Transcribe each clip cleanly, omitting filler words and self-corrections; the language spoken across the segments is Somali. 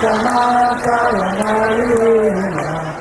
Maanta, maanta waa maalin weyne maanta.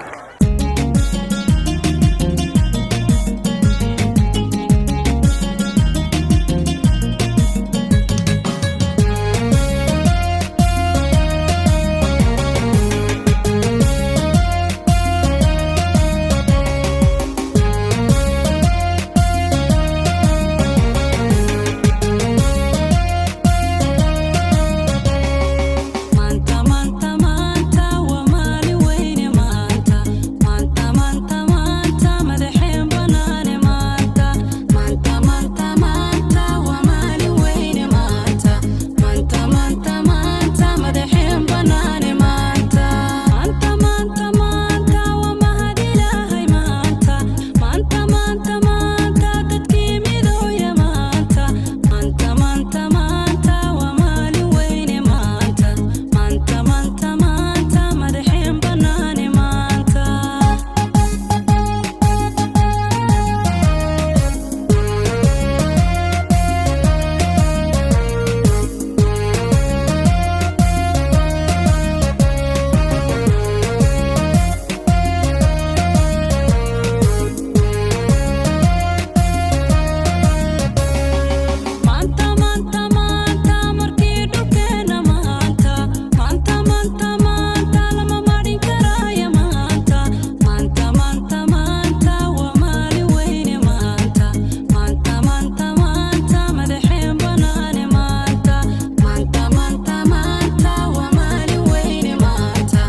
Maanta, maanta, maanta waa maalin weyne maanta. Maanta, maanta, maanta madaxeen banaane maanta. Maanta, maanta, maanta waa maalin weyne maanta. Maanta, maanta, maanta madaxeen banaane maanta. Maanta, maanta, maanta waa mahad Ilaahay maanta. Maanta, maanta, maanta dadkii midooya maanta. Maanta, maanta, maanta waa maalin weyne maanta. Maanta, maanta, maanta madaxeen banaane maanta. Maanta, maanta, maanta markii dhulkeena maanta. Maanta, maanta, maanta lama marin karaayo maanta. Maanta, maanta, maanta waa maalin weyne maanta. Maanta, maanta, maanta madaxeen banaane maanta. Maanta, maanta, maanta waa maalin weyne maanta.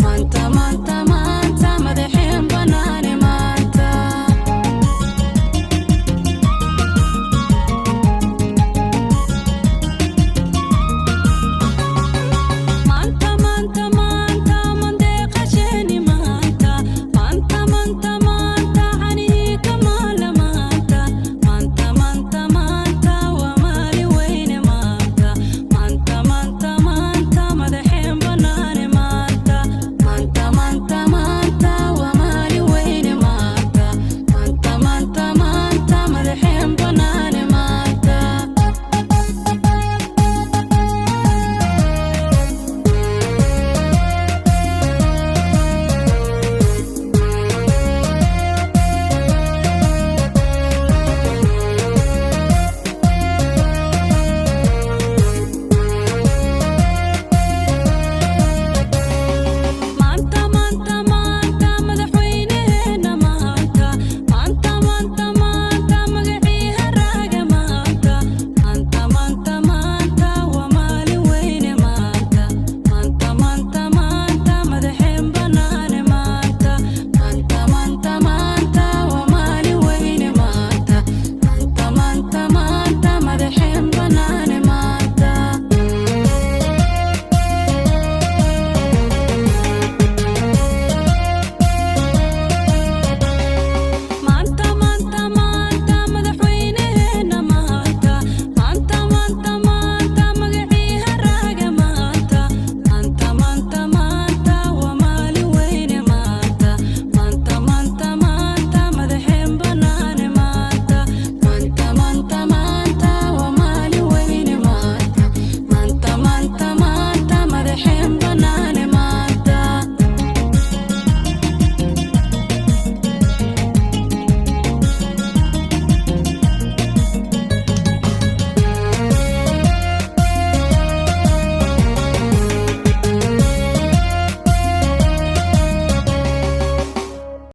Maanta, maanta, maanta madaxeen banaane maanta. Maanta, maanta, maanta mandeeqasheeni maanta. Maanta, maanta, maanta canihii kamaala maanta. Maanta, maanta, maanta waa maalin weyne maanta. Maanta, maanta, maanta madaxeen banaane maanta. Maanta, maanta, maanta waa maalin weyne maanta. Maanta, maanta, maanta madaxeen banaane maanta. Maanta, maanta, maanta madaxweyneheena maanta. Maanta, maanta, maanta magacii haraaga maanta. Maanta, maanta, maanta waa maalin weyne maanta. Maanta, maanta, maanta madaxeen banaane maanta. Maanta, maanta, maanta waa maalin weyne maanta. Maanta, maanta, maanta madaxeen banaane maanta. Maanta, maanta, maanta madaxweyneheena maanta. Maanta, maanta, maanta magacii haraaga maanta. Maanta, maanta, maanta waa maalin weyne maanta. Maanta, maanta, maanta madaxeen banaane maanta. Maanta, maanta, maanta waa maalin weyne maanta. Maanta, maanta, maanta madaxeen banaane.